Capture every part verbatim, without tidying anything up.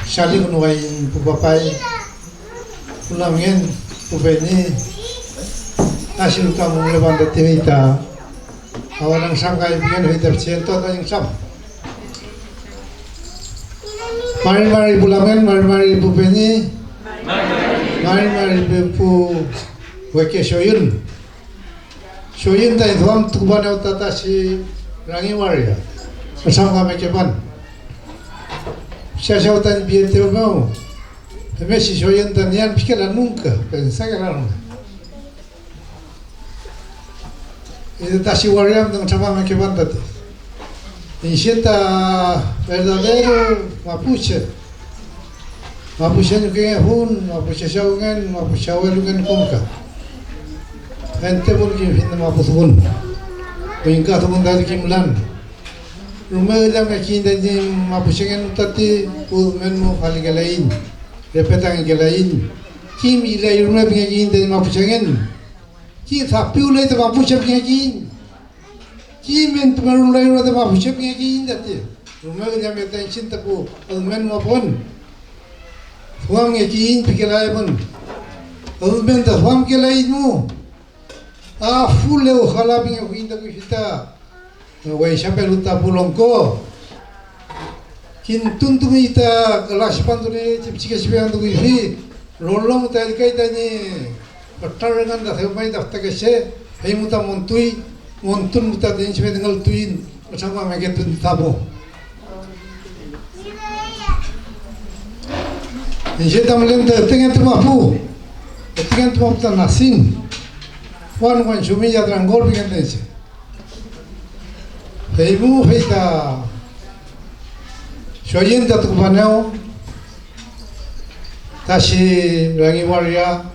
Chalikünuwayiñ pu papay, pu lamngen, pu peñi, ashi ruka mülepan tati fey ta awalan nütramkay pingen fey ta pichi entuan tañi nütram. Mari mari pu lamngen, mari mari pu peñi, mari mari pu weke choyün. Choyün tañi duamtukupanew ta tachi rangi waria, nütramkamekepan. Chachaw tañi pietew mew, femngechi choyün ta niean pikela nunka, pensakela rume. Y tachi waria am ta nütramkamekepan tati. Iñche ta verdadero mapuche. Mapuche ñuke ngefun, mapuche chawken, mapuche awelungen konka. Fente pun kimfiñ ta mapu dungun, wingka dungun tati kimlan. Rume üllamngekiyiñ tañi mapuchengen tati pu ülmen mu falikelaiñ, repetangekelaiñ. Kim iley rume pingekiyiñ tañi mapuchengen. Ki dapiwley ta mapuche pingekiyiñ. Kimentumerumlay rume ta mapuche pingekeyiñ tati. Rume üllamngetuay iñchiñ ta pu ülmen mapun. Duamngekeyiñ pikelaymün. Ülmen ta duamkelayiñmu. Afule, ojalá pingefuiñ ta kuyfi ta weychapelu ta pu longko. Kintuntungi ta küla tripantu niechi pichike tripantu kuyfi, lolo mu ta ellkay tañi fütra rüngan ta dewmay ta fütakeche, fey mu ta montuy, montun mu ta tüyenchi mew ngeltuiñ, nütramkameketun ta pu. Iñche ta mülen ta ütengentu mapu, ütengentu mapu ta nasin, Juan Wenchumilla Trangol pingelen che. Feymu fey ta choyün ta tukupanew tachi rangi waria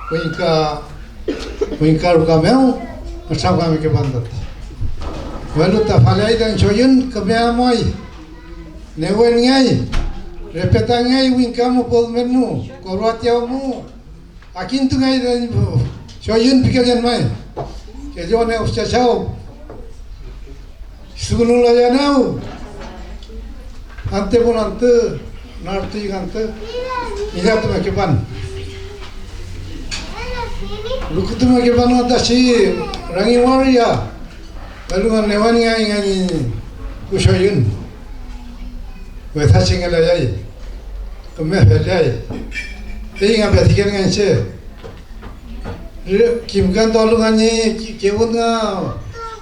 wingka, wingka ruka mew nütramkamekepan tati. Welu ta faleay tañi choyün, küme amuay, newenngeay, respetangey wingka mu, podmen mu, koroatiaw mu. Akintungey tañi pu choyün pikelen may, kelluwanew chachaw, kisukünulayaenew antü pun antü, nartüy antü, ngillatumekepan. Lukutumekepan nga tachi rangi waria, welu nga newenngeay nga ñi pu choyün. Wesachengelayay, küme feleay, fey nga petikenngen che. Re-, kimkantualu nga ñi ki-, kewün nga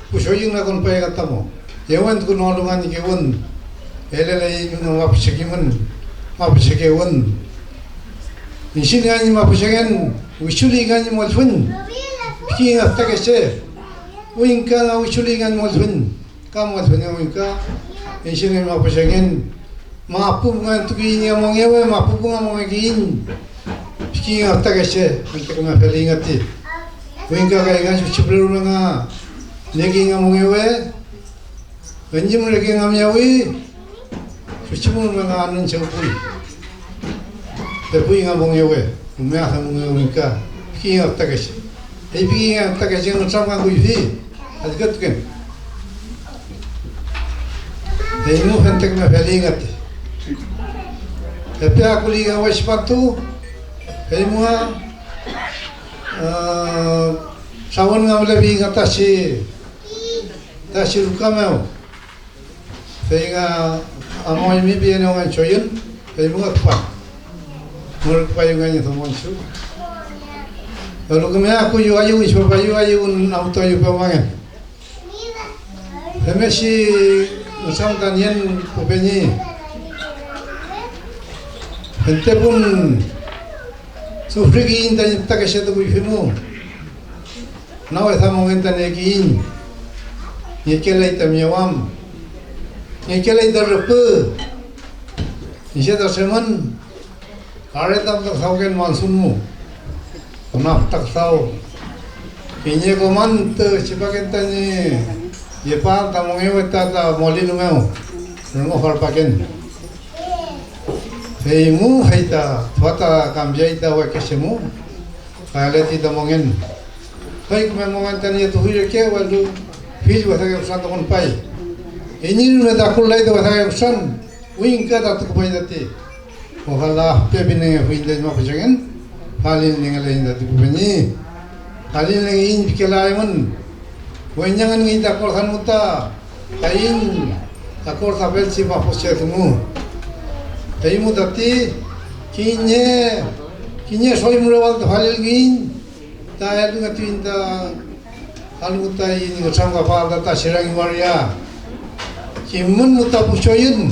pu choyün nga konpay nga tamo. Yewentukünualu nga ñi kewün, eleley nga mapuche kimün, mapuche kewün. Iñchiñ nga ñi mapuchengen, wichuli nga ñi mollfüñ, piki nga fütakeche, wingka nga wichuli nga ñi mollfüñ. Ka mollfüñawiñ ka iñchiñ mapuchengen, mapu nga entukiyiñ nga mongewe, mapu nga mongekiyiñ, piki nga fütakeche, fente küme feliyiñ tati. Wingka kay nga chuchi püle rume nga niekiyiñ nga mongewe, üñüm reke nga miyawi, chuchi mu rume nga anün chewpuy. Pepuy nga mongewe, rume ademungewe wingka, piki nga fütakeche. Fey piki nga fütakeche nütramkakuyfi, allkütuken. Feymu fente küme feli nga ti. Epe akuli nga wechi pantu, feymu nga, ah, trawün nga mülefi nga tachi, tachi ruka mew. Fey nga amuaymi pienew nga ñi choyün, fey mu nga küpan. Mür küpayu nga ñi domo iñchiw. Welu küme akuyu ayüwün, ñi papayu ayüwün, awtoyu pewmangen. Femngechi nütram ta nien pu peñi. Fentepun sufrikiyiñ tañi fütakeche tukuy fimu. Nawe damongen ta niekiyiñ, ngekelay ta miyawam, ngekelay ta rüpü. Iñche ta tremün, karetam ta küdawken mansun mu, kona füta küdaw. Kiñe komantü tripaken tañi yepan ta mongewe ta, ta molinu mew, rüngo farpaken. Feymu fey ta tüfa ta kampiay ta wekechemu. Ka eleti ta mongen. Doy küme mongen ta nietufi reke, welu fill wesake kusan ta konpay. Iñi rume ta akulay ta wesake kusan, wingka ta tukupay tati. Ojalá pepinengefuiñ taiñ mapuchengen, falilnengeleiñ tati pu peñi. Falilnengeiñ pikelaymün. Weñangünngey ta kor dungu ta taiñ ta kor dungu, feychi mapuche dungu. Feymu tati kiñe, kiñe doy mülewal ta falilngeiñ, ta elungetuiñ ta algu taiñ nütramkapael ta, ta Cherangi waria. Kimün mu ta pu choyün,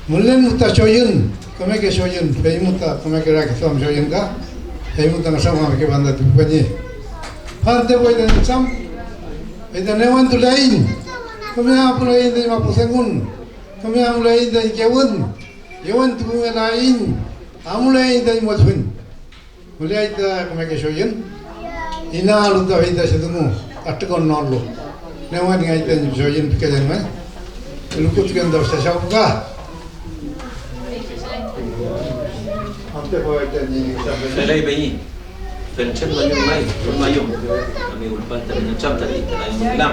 mülen mu ta choyün, kümeke choyün, fey mu ta kümeke rakiduam choyün ka, fey mu ta nütramkamekepan tati pu peñi. Fante puway ta nütram, fey ta newentuleiñ, küme apuleiñ taiñ mapu dungun, küme amuleiñ taiñ kewün, yewentukungelaiñ, amuleiñ taiñ mollfüñ. Müleay ta kümeke choyün, inalu ta feytachi dungu katrükonnolu. Newenngeay tañi choyün pikelen mew, lukutken ta wesa chawka. Feley peñi, fentren mañum may, fün mayum, ami wülpan tami nütram tati, tami ngülam.